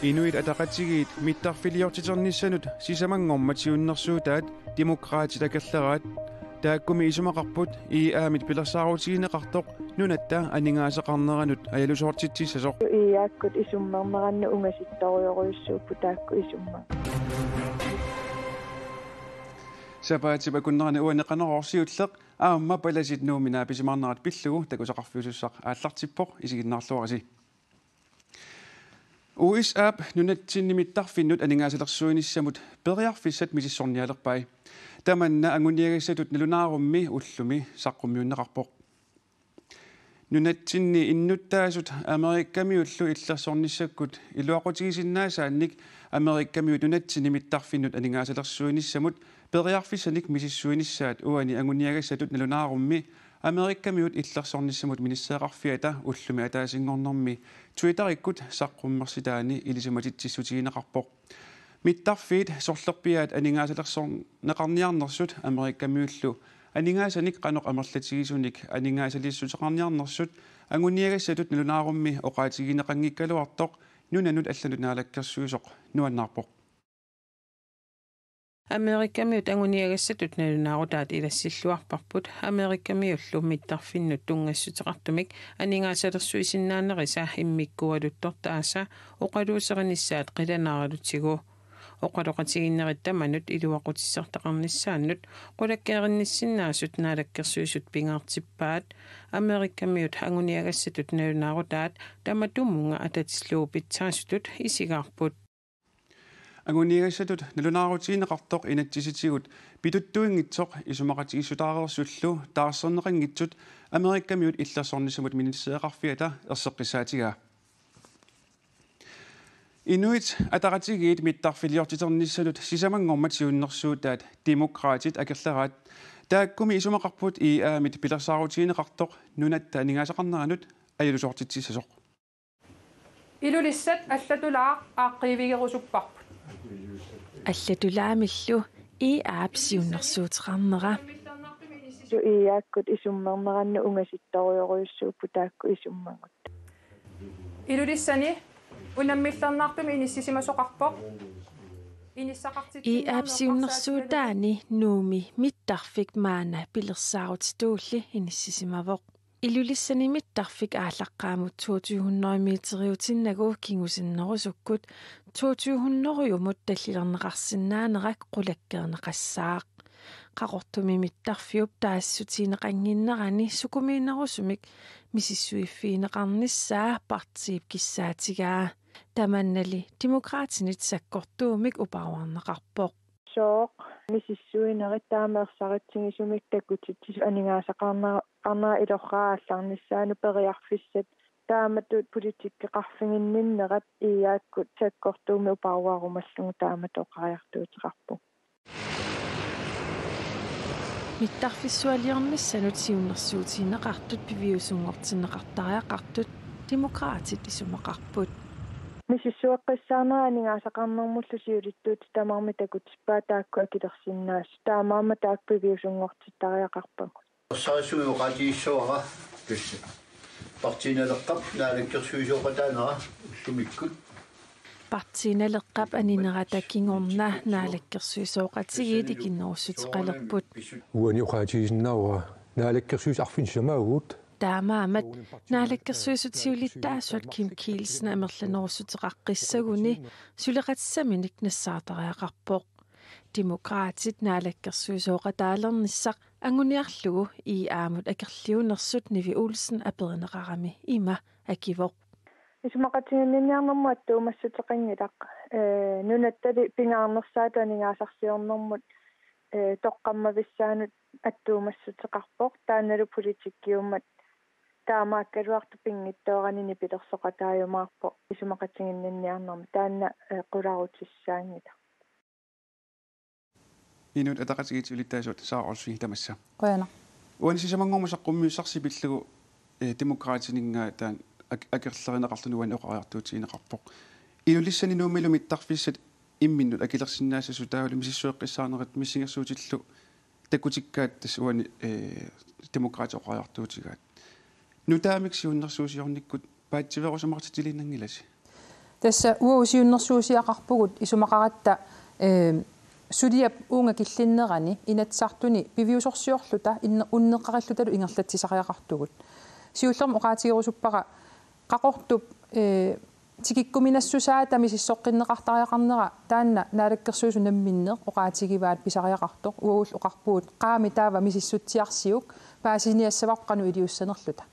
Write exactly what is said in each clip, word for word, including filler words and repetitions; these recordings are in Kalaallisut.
Inuit Ataqatigiit mittarfiliortiternissanut sisamanngormat siunnersuutaat Demokraatit akerleraat. Taakkumi isumaqarput I A-mit pilersaarutigineqartoq nunatta aningaasaqarneranut ajalusoortitsissasoq. I A-kkut isummerneranni ungasittorujorujussuupput taakku isummat. Sapaatip akunnerani uani Qanorooq siulleq aamma palasit Nuummi naapisimaarnerat pillugu takusaqarfiusussaq aallartippoq, isiginnaarluarisi. U S A-p nunatsinni mittarfinnut aningaasalersuinissamut periarfissat misissornialerpai. Tamanna anguniagassatut nalunaarummi ullumi saqqummiunneqarpoq. Nunatsinni innuttaasut Amerikamiullu illersornissakkut iluaqutigisinnaasaannik Amerikamiut nunatsinni mittarfinnut aningaasalersuinissamut periarfissanik misissuinissaat uani anguniagassatut nalunaarummi Amerikamiut illersornissamut ministereqarfiata ullumi ataasinngornermi Twitterikkut saqqummersitaani ilisimatitsissutigineqarpoq. Mittarfiit sorlerpiaat aningaasalersorneqarniarnersut Amerikamiullu aningaasanik qanoq amerlatigisunik aningaasaliissuteqarniarnersut anguniagassatut nalunaarummi oqaatigineqanngikkaluartoq nunanut allanut naalakkersuisoq nuannaarpoq. Amerikamiut anguniagassatut nalunaarutaat ilassilluarparput Amerikamiullu mittarfinnut tunngassuteqartumik aningaasalersuisinnaanerisa immikkualuttortaasa oqaluuserinissaat qilanaaralutigu. Oqaloqatigiinnerit tamanut iluaqutissartaqarnissaannut qulakkeerinnissinnaasut naalakkersuisut pingaartippaat. Amerikamiut anguniagassatut nalunaarutaat tamatumunnga atatillugu pitsaasutut isigaarput. Anguniagassatut nalunaarutigineqartoq inatsisitigut pituttuinngitsoq isumaqatigiissutaareersullu taarserneqanngitsut Amerikamiut illersornissamut ministereqarfiata erseqqissaatigaa. Inuit Ataqatigiit mittarfiliortiternissanut sisamanngormat siunnersuutaat Demokraatit akerleraat. Taakkumi isumaqarput I A-mit pilersaarutigineqartoq nunatta aningaasaqarneranut ajalusoortitsissasoq. Ilulissat allatulaaq aaqqiivigerusupparput. Allatulaamillu I A-p siunnersuuteqarnera. Su I A-kkut isummerneranni ungasittorujorujussuupput taakku isummagut. Ilulissani unammillernartumik inissisimasoqarpoq. Inissaqartitsinnarneq I A-p siunnersuutaani Nuummi mittarfik maanna pilersaarutitulli inissisimavoq. Ilulissani mittarfik aallaqqaammut to tusind meteriutinnagu kingusinnerusukkut to tusind-iumut tallilerneqarsinnaanerat qulakkeerneqassaaq. Qaqortumi mittarfiup taasissutigineqannginnerani sukumiinerusumik misissuiffigineqarnissaa partiip kissaatigaa. Tamannali Demokraatinit sakkortuumik uparuarneqarpoq. Sooq misissuinerit taama ersaritsigisumik takutitsisut aningaasaqarnera, -qarnera ilorraap aallarnissaanut periarfissat taamatut politikkeqarfiginninnerat I A-kkut sakkortuumik uparuarumallugu taamatut oqariartuuteqarpoq. Mittarfissualiornissanut siunnersuutigineqartut piviusunngortinneqartariaqartut Demokraatit isumaqarput. Misissueqqissaarnerat aningaasaqarnermullu siulittuutit tamarmik takutippaat taakku akilersinnaasut. Taamaammat taakku piviusunngortittariaqarpagut. Ersarissumik oqaatigissuara tassa Partii Naleqqap naalakkersuisooqataanera ullumikkut. Partii Naleqqap aninerata kingorna naalakkersuisooqatigiit ikinnerussuteqalerput. Uani oqaatigisinnaavara naalakkersuisut arfineq sisamaavugut. Taamaammat naalakkersuisut siulittaasuat Kim Kielsen amerlanerussuteqaqqissaguni suleqatissaminik nassaartariaqarpoq. Demokraatit naalakkersuisooqataalernissaq anguniarlugu I A-mut akerliunersut Nivi Olsen aperineqarami ima akivoq. Isumaqatiginninniarnermut attuumassuteqanngilaq, ee, nunattali pingaarnersaatut aningaasarsiornermut, ee, toqqammavissaanut attuumassuteqarpoq, taannalu politikkiummat taamaakkaluartoq pinngitsoorani nipilersoqataajumaarpoq isumaqatiginninniarnermi, taanna, ee, qularutissaanngilaq. Inuit Ataqatigiit siulittaasuat Sara Olsvig tamassa. Qujanaq. Uani sisamanngormat saqqummiussarsi pillugu, eh, Demokraatininngaanniit taanna ak-, akerlerineqarluni uani oqariartuutigineqarpoq. Ilulissani Nuummilu mittarfissat imminnut akilersinnaassasut taavalu misissueqqissaarnerat missingersuutillu takutikkaat tassa uani, eh, Demokraatit oqariartuutigaat. Nutaamik siunnersuusiornikkut paatsiveerusumaartitiliinnanngilasi? Tassa uagut siunnersuusiaqarpugut isumaqaratta, eh, suliap uunga killinnerani Inatsisartuni piviusorsiorluta inne-, unneqqarillutalu ingerlatsisariaqartugut. Siullermik oqaatigerusuppara Qaqortup, eh, tikikkuminassusaata misissoqqinneqartariaqarnera taanna Naalakkersuisut namminneq oqaatigivaat pisariaqartoq, uagut oqarpugut qaami taava misissutsiarsiuk paasiniassavarput qanoq iliussanerluta.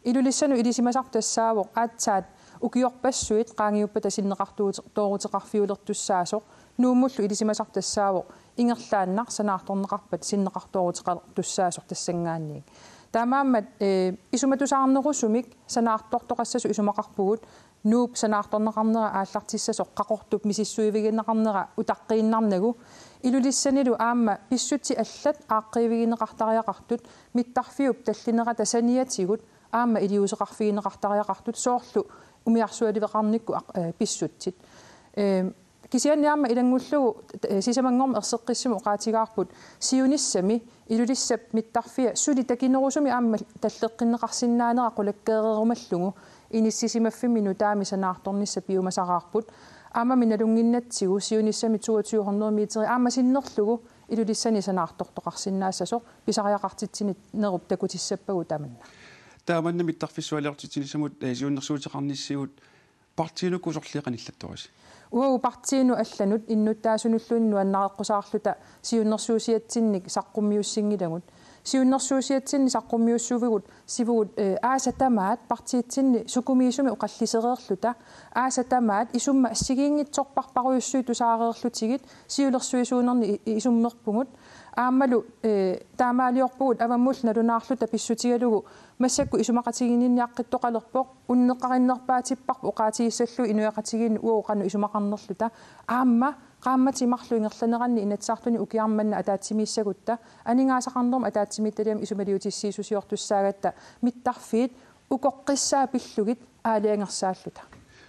Ilulissanut ilisimasarput tassaavoq aatsaat ukiorpassuit qaangiuppata sinneqartuuteqarfiulertussaasoq, Nuummullu ilisimasarput tassaavoq ingerlaannaq sanaartorneqarpat sinneqartooruteqartussaasoq tassanngaanniit. Taamaammat, eh, isumatusaarnerusumik sanaartortoqassasoq isumaqarpugut, Nuup sanaartorneqarnera aallartissasoq Qaqortup misissuivigineqarnera utaqqiinnarnagu, Ilulissanilu aamma pissutsit allat aaqqiivigineqartariaqartut, mittarfiup tallinerata saniatigut aamma iliuuseqarfigineqartariaqartut, soorlu umiarsualiveqarnikkut aq-, eh, pissutsit. Eh, kisianni aamma ilanngullugu, eh, sisamanngormat erseqqissumik oqaatigaarput siunissami Ilulissap mittarfia suli takinerusumik aamma talleqqinneqarsinnaanera qulakkeererumallugu inissisimaffimmi nutaamik sanaartornissaq piumasaraarput. Aammami nalunnginnatsigu siunissami toogtyve hundrede meteri aamma sinnerlugu Ilulissani sanaartortoqarsinnaassasoq pisariaqartitsinerup takutissappagut tamanna. Taamanna mittarfissualiortitsinissamut, eh, siunnersuuteqarnissigut partiinukku usorliaq qanillattorisi? Uagut partiinut allanut innuttaasunulluunniit nuannareqqusaarluta siunnersuusiatsinnik saqqummiussinngilagut. Siunnersuusiatsinnik saqqummiussuuvugut sivugut, eh, aasat tamaat partiitsinni sukumiisumik oqallisereerluta, aasat tamaat isummat assigiinngitsorpassuarujussuit tusaareerlutigit siulersuisuunerni i-, i-, isummerpugut. Aammalu, eh, taamaaliorpugut avammullu nalunaarluta pissutigalugu massakkut isumaqatigiinniaqqittoqalerpoq, unneqqarinnerpaatipparput oqaatigissallugu inuiaqatigiinni uagut qanoq isumaqarnerluta. Aamma qaammatit marluk ingerlaneranni Inatsisartuni ukiarmanna ataatsimiissagutta, aningaasaqarnermut ataatsimiititaliami isumaliutissiissusiortussaagatta mittarfiit ukoqqissaat pillugit aalajangersaalluta.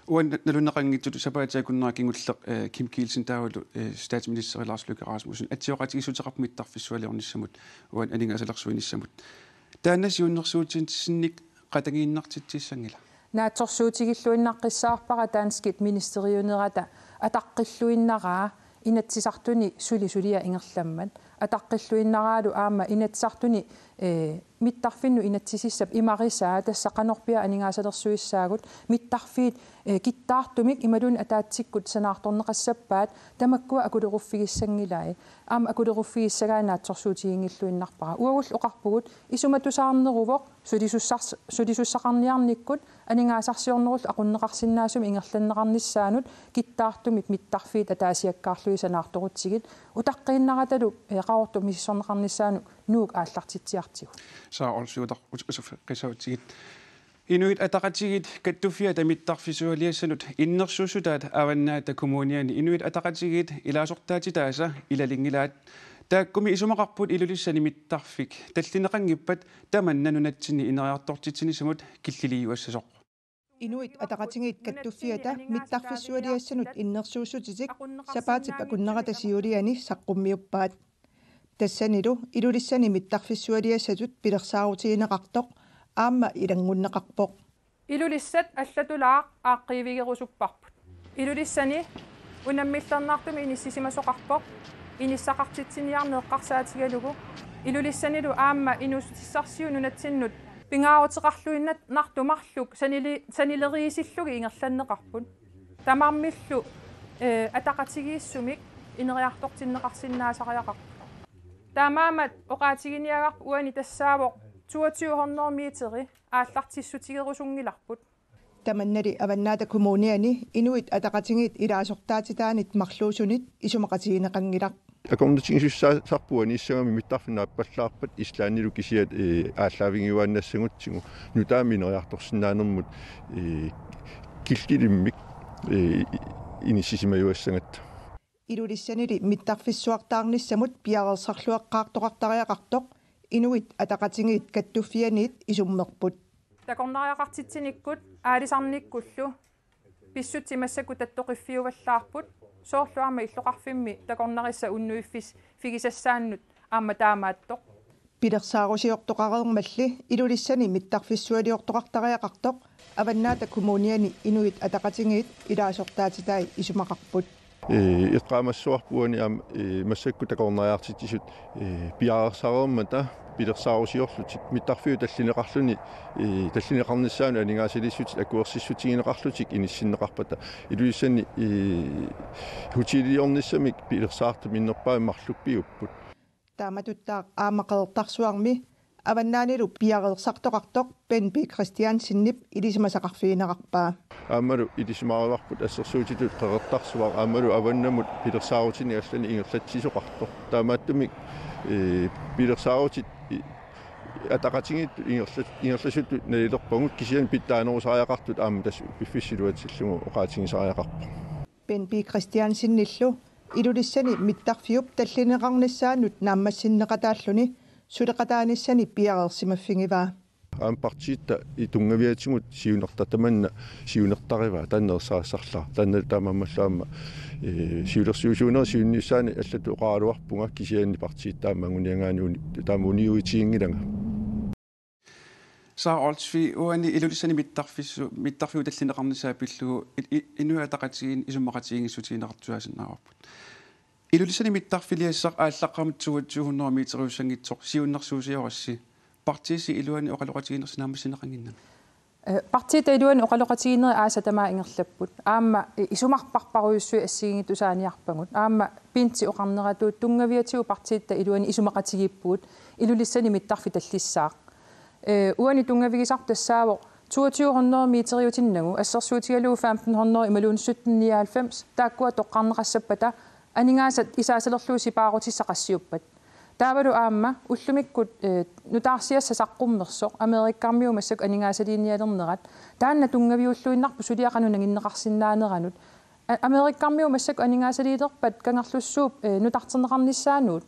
Uani nalunaqanngitsutut sapaatip akunnera kingulleq, eh, Kim Kielsen taavalu, eh, statsministeri Lars Løkke Rasmussen atsioqatigiissuteqarput mittarfissualiornissamut, uani aningaasalersuinissamut. Taanna siunnersuutissinnik qatanngiinnartitsissanngila? Naatsorsuutigilluinnaqqissaarpara danskit ministeriunerata ataqqilluinnaraa Inatsisartuni suli suliaq ingerlammat. Ataqqilluinnaraalu aamma Inatsisartuni, eh, mittarfinnut inatsisissap imarisaa, tassa qanorpiaq aningaasalersuissaagut, mittarfiit, eh, kittaartumik imaluunniit ataatsikkut sanaartorneqassappaat, tamakkua akuleruffigissanngilaat. Aamma akuleruffigissagaat naatsorsuutiginngilluinnarpara. Uagullu oqarpugut isumatusaarneruvoq sulisussars-, sulisussaqarniarnikkut aningaasarsiornerullu aqunneqarsinnaasumik ingerlanneqarnissaanut kittaartumik mittarfiit ataasiakkaarlugit sanaartorutsigit, utaqqiinnaratalu, eh, Qaqortup misissorneqarnissaanut Nuuk aallartitsiartigu. Sara Olsvig, uter-, ut-, uterfigissavatsigit. Inuit Ataqatigiit kattuffiata mittarfissualiassanut innersuussutaat Avannaata Kommuniani Inuit Ataqatigiit ilaasortaatitaasa ilalinngilaat. Taakkumi isumaqarput Ilulissani mittarfik tallineqanngippat tamanna nunatsinni ineriartortitsinissamut killiliiuassasoq. Inuit Ataqatigiit kattuffiata mittarfissualiassanut innersuussutitik sapaatip akunnerata siuliani saqqummiuppaat. Tassanilu Ilulissani mittarfissualiassatut pilersaarutigineqartoq aamma ilanngunneqarpoq. Ilulissat allatulaaq aaqqiivigerusupparput. Ilulissani unammillernartumik inissisimasoqarpoq inissaqartitsiniarneq eqqarsaatigalugu. Ilulissanilu aamma inuussutissarsiut nunatsinnut pingaaruteqarluinnartut marluk sanili-, sanileriisillugit ingerlanneqarput. Tamarmillu, eh, ataqatigiissumik ineriartortinneqarsinnaasariaqarput. Taamaammat oqaatiginiagarput uani tassaavoq toogtyve hundrede meteri aallartissutigerusunngilarput. Tamannali Avannaata Kommuniani Inuit Ataqatigiit ilaasortaatitaanit marluusunit isumaqatigineqanngilaq. Akornatigisussaasarput uaniissagami mittarfik naappallaarpat Islandilu kisiat, eh, aallaavigiuaannassagutsigu nutaamik ineriartorsinnaanermut, eh, killilimmik, eh, inissisimajuassagatta. Ilulissanili mittarfissuartaarnissamut piareersarluaqqaartoqartariaqartoq Inuit Ataqatigiit kattuffianiit isummerput. Takornariaqartitsinikkut aalisarnikkullu pissutsit massakkut tattoqiffiuvallaarput, soorlu aamma illoqarfimmi takornarissat unnuiffis-, -figisassaannut Aamma taamaattoq pilersaarusiortoqareermalli Ilulissani mittarfissualiortoqartariaqartoq Avannaata Kommuniani Inuit Ataqatigiit ilaasortaatitai isumaqarput. Ee, eqqaamassavarput uani aamma, ee, massakkut takornariartitsisut, ee, piareersareermata pilersaarusiorlutik mittarfiup tallineqarluni, ee, tallineqarnissaanut aningaasaliissutit akuersissutigineqarlutik inissinneqarpata Ilulissani, ee, hoteliliornissamik pilersaartut minnerpaamik marluppiupput. Taamatuttaaq aamma Qeqertarsuarmi Avannaanilu piareersartoqartoq Ben B. Christiansenip ilisimasaqarfigineqarpaa. Aammalu ilisimaarivarput assersuutitut Qeqertarsuaq aammalu avannamut pilersaarutinik allanik ingerlatsisoqartoq. Taamaattumik, ee, pilersaarutit, ee, ataqatigiittut ingerlat-, ingerlasuttut nalilerpagut kisianni pitsaanerusariaqartut aamma tassa piffissaq iluatsillugu oqaatigisariaqarpoq. Ben B. Christiansenillu Ilulissani mittarfiup tallineqarnissaanut naammassinneqataalluni suleqataanissani piareersimaffigivaa. Aamma partiitta i tunngaviatigut siunertaq tamanna siunertarivaa taanna ersarissarlara. Taanna taamaammallu aamma, ee, siulersuisuunerup siunnissaani allatut oqaraluarpunga kisianni partiitta aamma anguniagaani uni-, taama uniuitiginngilanga. Sara Olsvig, uani Ilulissani mittarfissu-, mittarfiup tallineqarnissaa pillugu i-, i-, Inuit Ataqatigiinni isumaqatigiinngissutigineqartuaasinnaavarput. Ilulissani mittarfiliassaq aallaqqaammut toogtyve hundrede meteriussanngitsoq siunnersuusiorassi partiisi iluani oqaloqatigiinnersi naammassineqannginnami? Ee, partiitta iluani oqaloqatigiinnerit aasat tamaat ingerlapput. Aamma, ee, isumarparparujussuit assigiinngitsut saaniarpagut. Aamma Benti oqarneratuut tunngaviatigut partiitta iluani isumaqatigiippugut Ilulissani mittarfik tallissaaq. Ee, uani tunngavigisarput tassaavoq toogtyve hundrede meteriutinnagu, assersuutigalugu femten hundrede imaluunniit sytten nioghalvfems, taakkua toqqarneqassappata aningaasat isaasalerlugu sipaarutissat qassiuppat. Taavalu aamma ullumikkut, ee, nutaarsiassaq saqqummersoq, Amerikkarmiut massakkut aningaasaliinialernerat, taanna tunngaviulluinnarpoq suliaq qanoq nanginneqarsinnaaneranut. A-, Amerikkarmiut massakkut aningaasaliilerpat Kangerlussuup, ee, nutarterneqarnissaanut.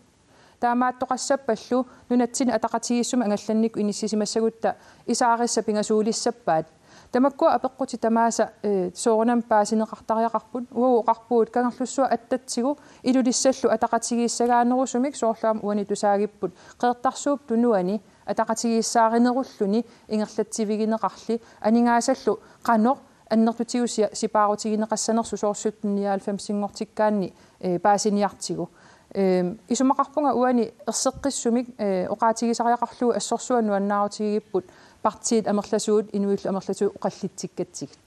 Taamaattoqassappallu nunatsinni ataqatigiissumik angallannikkut inissisimassagutta isaarissat pingasuulissappaat. Tamakkua apeqqutit tamaasa, ee, soorunami paasineqartariaqarput, uagut oqarpugut Kangerlussuaq attatsigu Ilulissallu ataqatigiissagaanerusumik, soorlu aamma uani tusaagipput Qeqertarsuup Tunuani ataqatigiissaarinerulluni ingerlatsivigineqarli, aningaasallu qanoq annertutigut sia-, sipaarutigineqassanersoq soorlu sytten nioghalvfemsinngortikkaanni, ee, paasiniartigu. Ee, isumaqarpunga uani erseqqissumik, ee, oqaatigisariaqarlugu assorsuaq nuannaarutigigipput partiit amerlasuut, inuillu amerlasuut oqallitsikkatsigit.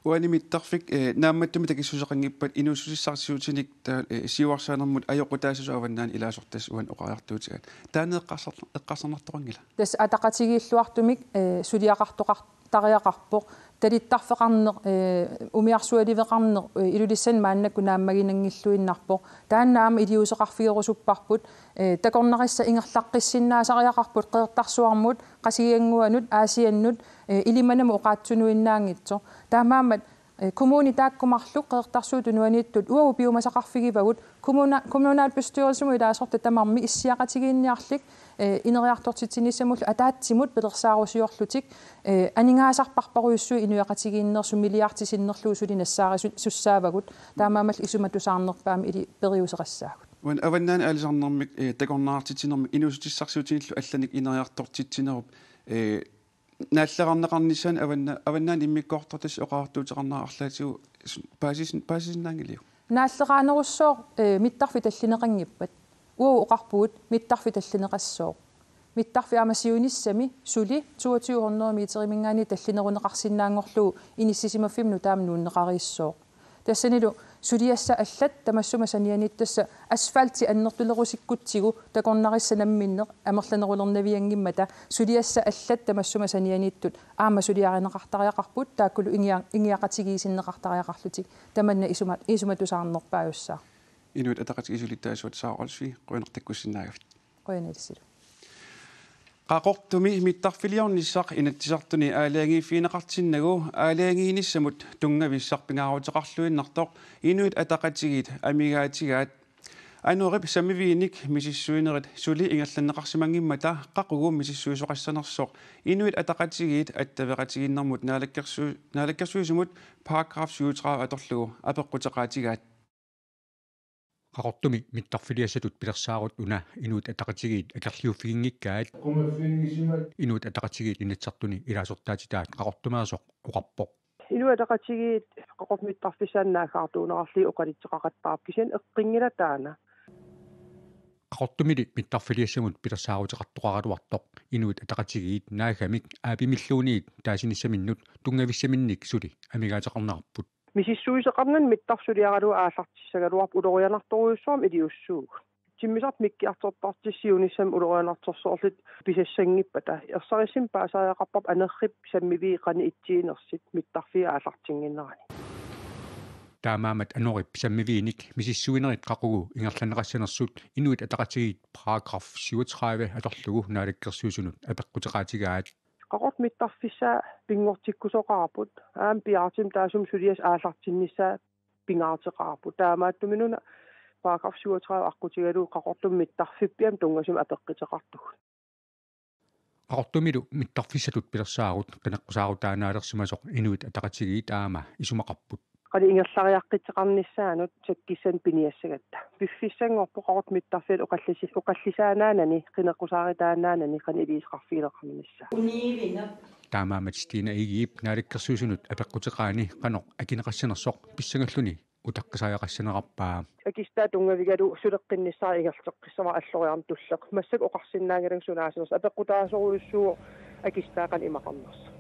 Uani mittarfik, ee, naammattumik takissuseqanngippat inuussutissarsiutinik ta-, ee, siuarsaanermut ajoqutaassuseq avannaani ilaasortassat uani oqariartuutigaat. Taanna eqqarsar-, eqqarsarnartoqanngila? Tassa ataqatigiilluartumik, ee, suliaqartoqar-, tariaqarpoq. Talittarfeqarneq, ee, umiarsualiveqarneq, ee, Ilulissani maannakkut naammaginanngilluinnarpoq. Taanna aamma iliuuseqarfigerusupparput, ee, takornarissat ingerlaqqissinnaasariaqarput Qeqertarsuarmut, Qasigiannguanut, Aasiannut, ee, Ilimanamut oqaatsunuinnaanngitsoq. Taamaammat, ee, kommuni taakku marluk Qeqertarsuup Tunuaniittut uagut piumasaqarfigivagut, kommuna-, kommunalbestyrelsimut ilaasortat tamarmik issiaqatigiinniarlik, ee, ineriartortitsinissamullu ataatsimut pilersaarusiorlutik, ee, aningaasarparparujussuit inuiaqatigiinnersut milliardit sinnerlugit suli nassaarisu-, -sussaavagut, taamaammallu isumatusaarnerpaamik ili periuseqassaagut. Uani Avannaani Aalisarnermik, ee, takornariartitsinermik inuussutissarsiutinillu allanik ineriartortitsinerup, ee, naalleqarneqarnissaani avanna-, avannaani immikkoortortasi oqariartuuteqarnera arlaatigut s-, paasis-, paasisinnaanngiliuk? Naalleqarnerussooq, ee, mittarfik tallineqanngippat. Uagut oqarpugut mittarfik tallineqassooq. Mittarfik aamma siunissami suli toogtyve hundrede meteriminngaanniit tallineruneqarsinnaanngorlugu inissisimaffimmi nutaamik nuunneqariissooq. Tassanilu suliassat allat tamassuma sanianiittut, tassa asfalti annertulerusikkutsigu takornarissaq namminneq amerlanerulernavianngimmata, suliassat allat tamassuma sanianiittut aamma suliarineqartariaqarput, taakkulu ingia-, ingiaqatigiissinneqartariaqarlutik. Tamanna isuma-, isumatusaarnerpaajussaaq. Inuit Ataqatigiit siulittaasuat Sara Olsvig, qujanaq takkussinnaagavit. Qujanaq ilissilu. Qaqortumi mittarfiliornissaq Inatsisartuni aalajangiiffigineqartinnagu aalajangiinissamut tunngavissaq pingaaruteqarluinnartoq Inuit Ataqatigiit amigaatigaat. Anorip sammiviinik misissuinerit suli ingerlanneqarsimanngimmata qaqugu misissuisoqassanersoq Inuit Ataqatigiit attaveqatigiinnermut naalakkersu-, naalakkersuisunut paragraf syvogtredive atorlugu apeqquteqaatigaat. Qaqortumi mittarfiliassatut pilersaarut una Inuit Ataqatigiit akerliuffiginngikkaat. Inuit Ataqatigiit Inatsisartuni ilaasortaatitaat Qaqortumeersoq oqarpoq: Inuit Ataqatigiit Qaqortumi mittarfissaanut naaggaartuunerarlugit oqalutseqaqattaarput, kisianni eqqunngilaq taanna. Qaqortumili mittarfiliassamut pilersaaruteqartoqaraluartoq Inuit Ataqatigiit naaggamik aapimilluunniit taasinissaminnut tunngavissaminnik suli amigaateqarnerarput. Misissuisoqarnani mittarfik suliaralugu aallartissagaluarpoq, ulorianartorujussuarmik iliussuugut. Timmisartut mikkiartortartut siunissami ulorianartorsuarlutik pisassanngippata. Ersarissumik paasariaqarparput anerrip sammiviit qanoq itsiginersut mittarfiup aallartinnginnerani. Taamaammat anorip sammiviinik misissuinerit qaqugu ingerlanneqassanersut Inuit Ataqatigiit paragraf syvogtredive atorlugu Naalakkersuisunut apeqquteqaatigaat. Qaqortumi mittarfissaa pinngortikkusoqarpoq, aamma Piaartumik taassuma suliassaq aallartinnissaa pingaartoqarpoq. Taamaattumik una paragraf syvogtredive aqqutigalugu Qaqortumi mittarfippiaamik tunngasumik apeqquteqartugut. Qaqortumilu mittarfissatut pilersaarut qineqqusaarutaannaalersimasoq Inuit Ataqatigiit aamma isumaqarput. Qanoq ingerlariaqqittoqarnissaanut sakkissanik piniassagatta. Piffissanngorpoq Qaqortumi mittarfiata oqallisi-, oqallisaanaanani, qineqqusaarutaannaanani qanoq iliuuseqarfigineqarnissaa. Taamaammat Stine Egedep Naalakkersuisunut apeqquteqaani qanoq akineqassanersoq pissangalluni utaqqisariaqassanerarpaa. Akissutaa tunngavigalugu suleqqinnissara ingerlateqqissavara alloriarneq tulleq. Massakkut oqarsinnaanngilagut sunaasanersoq, apeqqutaasorujussuuvoq akissutaa qanoq imaqarnersoq.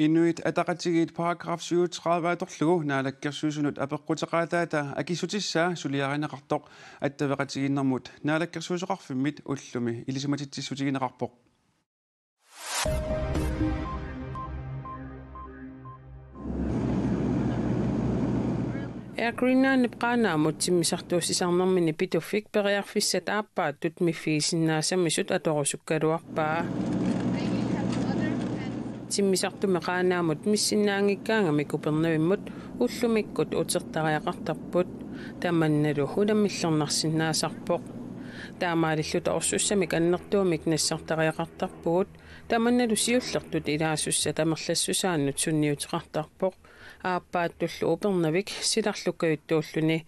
Inuit Ataqatigiit paragraf syvogtredive atorlugu Naalakkersuisunut apeqquteqaataata akissutissaa suliarineqartoq attaveqatigiinnermut Naalakkersuisoqarfimmit ullumi ilisimatitsissutigineqarpoq. Air Greenlandip Qaanaamut timmisartuussisarnermini Pituffik periarfissat aappaattut miffigisinnaasamisut atorusukkaluarpaa. Timmisartumi Qaanaamut missinnaanngikkaangami Kupernavimmut ullumikkut utertariaqartarput, tamannalu unammillernarsinnaasarpoq. Taamaalilluta orsussamik annertuumik nassartariaqartarpugut, tamannalu siullertut ilaasussat amerlassusaannut sunniuteqartarpoq, aappaattullu Upernavik silarlukkajuttuulluni.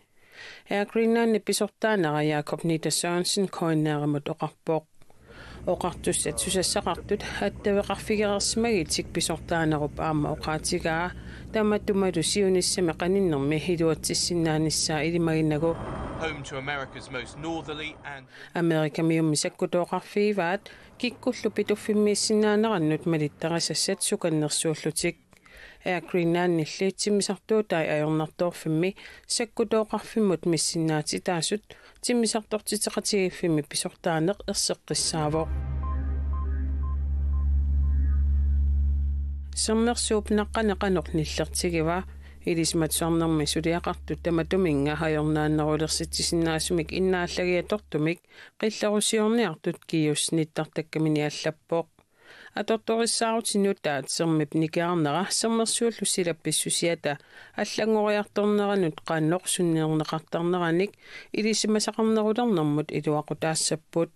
Air Greenlandip pisortaanera Jakob Nitter Sørensen K N R-imut oqarpoq. Oqartussat susassaqartut attaveqarfigereersimagutsigu pisortaanerup aamma oqaatigaa, tamatumalu siunissami qaninnermi iluatsissinnaanissaa ilimaginagu. Home to America's most northerly and Amerikamiummi sakkutooqarfigivaat kikkullu Pituffimmiissinnaanerannut malittarisassat sukannersuullutik. Air Greenlandilli timmisartuutai ajornartoorfimmi sakkutooqarfimmut missinnaatitaasut timmisartortitseqatigiiffimmi pisortaaneq erseqqissaavoq. Sermersuup naqqani qanoq nillertigiva? Ilisimatusarnermi suliaqartut tamatuminnga ajornaannerulersitsisinnaasumik innaallagiatortumik qillerusiorniartut GIUS nittartakkamini allappoq. Atortorissaarutit nutaat sermip nikerarnera sermersuullu silap pissusiata allanngoriartorneranut qanoq sunniorneqartarneranik ilisimasaqarnerulernermut iluaqutaassapput.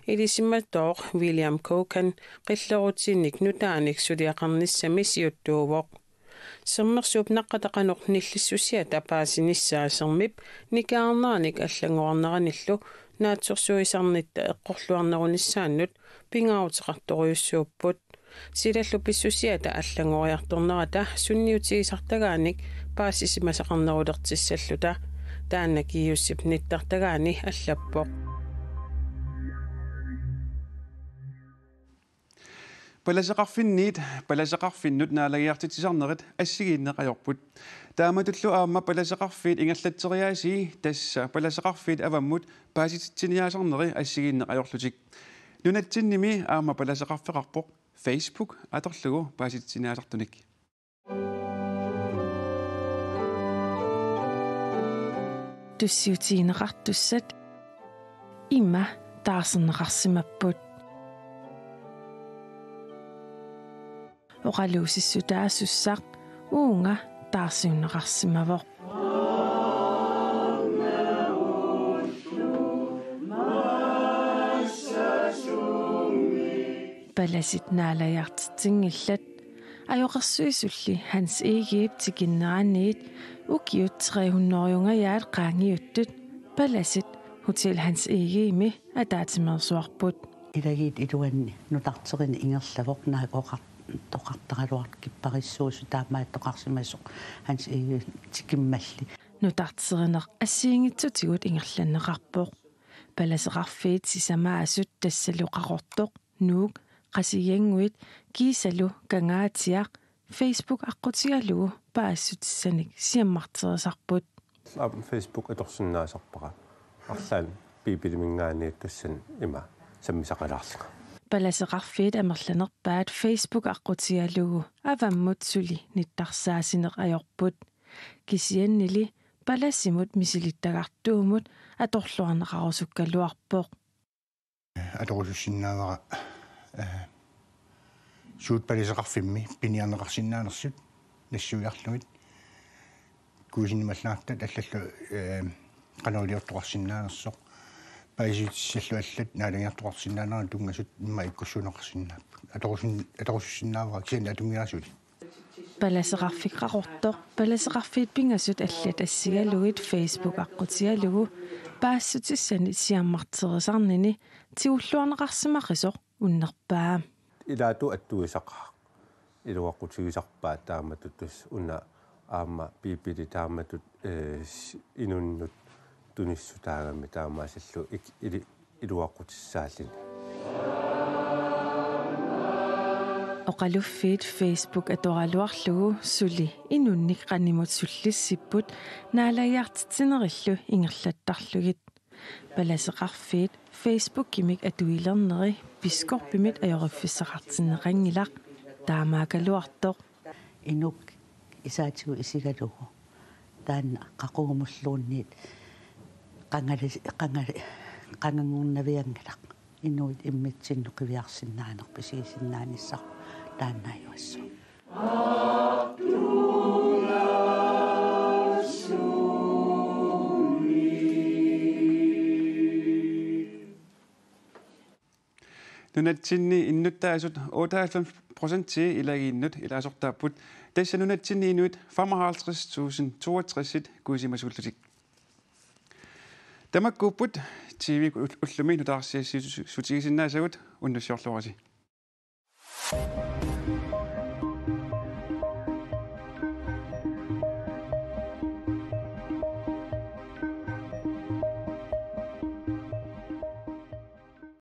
Ilisimatooq William Cogan qillerutiinik nutaanik suliaqarnissami siuttuuvoq. Sermersuup naqqata qanoq nillissusiata paasinissaa sermip nikerarneranik allanngorarneranillu naatsorsuisarnitta eqqorluarnerunissaannut pingaaruteqartorujussuupput. Silallu pissusiata allanngoriartornerata sunniutigisartagaanik paasisimasaqarnerulertissalluta, taanna GIUS-ip nittartagaani allappoq. Palaseqarfinniit palaseqarfinnut naalagiartitsisarnerit assigiinneq ajorput. Taamatullu aamma palaseqarfiit ingerlatseriaasii, tassa palaseqarfiit avammut paasititsiniaasarneri assigiinneq ajorlutik. Nunatsinnimi aamma palaseqarfeqarpoq Facebook atorlugu paasititsiniaasartunik. Tussiutigineqartussat ima taarserneqarsimapput. Oqaluussissutaasussaq uunga taarsiunneqarsimavoq. Palasit naalagiartitsinngillat. Ajoqersuisulli Hans Egedep tikinneraniit ukiut tre hundredengajaat qaangiuttut palasit Hotel Hans Egedemi ataatsimeersuarput. Ilagiit iluanni nutarterineq ingerlavoq, naak oqar-, oqartaraluartoq kipparissuusoq taamaattoqarsimasoq Hans Egedep tikimmalli. Nutarterineq assigiinngitsutigut ingerlanneqarpoq. Palaseqarfiit sisamaasut tassalu Qaqortoq, Nuuk, Qasigiannguit kiisalu Kangaatsiaq Facebook aqqutigalugu paasissutissanik siammarterisarput. Aap, Facebook atorsinnaasarpara. Arlaannik Biibiliminngaanniit tassani ima sammisaqalaarlunga. Palaseqarfiit amerlanerpaat Facebook aqqutigalugu avammut suli nittarsaasineq ajorput. Kisiannili palasimut misilittagartuumut atorluarneqarusukkaluarpoq. Atorusussinnaavara, eh, suut palaseqarfimmi piniarneqarsinnaanersut nassuiarlugit. Kuisinnimallaartat allallu, eh, qanoq iliortoqarsinnaanersoq. Paasissutissallu allat naalagiartoqarsinnaanerat tunngasut immaqa ikkussuunneqarsinnaapput. Atorusun-, atorusussinnaavara kisianni atunngilara suli. Palaseqarfik Qaqortoq, palaseqarfiit pingasut allat assigalugit Facebook aqqutigalugu paasissutissanik siammarterisarnini tigulluarneqarsimaqisoq unnerpaa. Ilaatut attuisaqaaq. Iluaqutigisarpaat taamatut tassa una aamma Biibili taamatut, eh, s-, inunnut tunissutaagami taamaasillugu ik-, ili-, iluaqutissaalluni. Oqaluffiit Facebook atoraluarlugu suli inunnik qanimut sullissipput naalagiartitsinerillu ingerlattarlugit. Palaseqarfiit Facebookimik atuilerneri biskoppimit ajoriffissaqartinneqanngilaq, taamaakkaluartoq. Inuk isaatigut isigalugu taanna qaqugumulluunniit qangali-, qangali-, qanganngornavianngilaq. Inuit immitsinnut qiviarsinnaaneq pisigisinnaanissaq taanna ajugassooq. Nunatsinni innuttaasut otteoghalvfems procenti ilagiinnut ilaasortaapput. Tassa nunatsinni inuit femoghalvtreds tusind toogtres kuisimasuullutik. Tamakkuupput T V ullumi nutaarsiassiissutigisinnaasavut, unnussiorluarisi.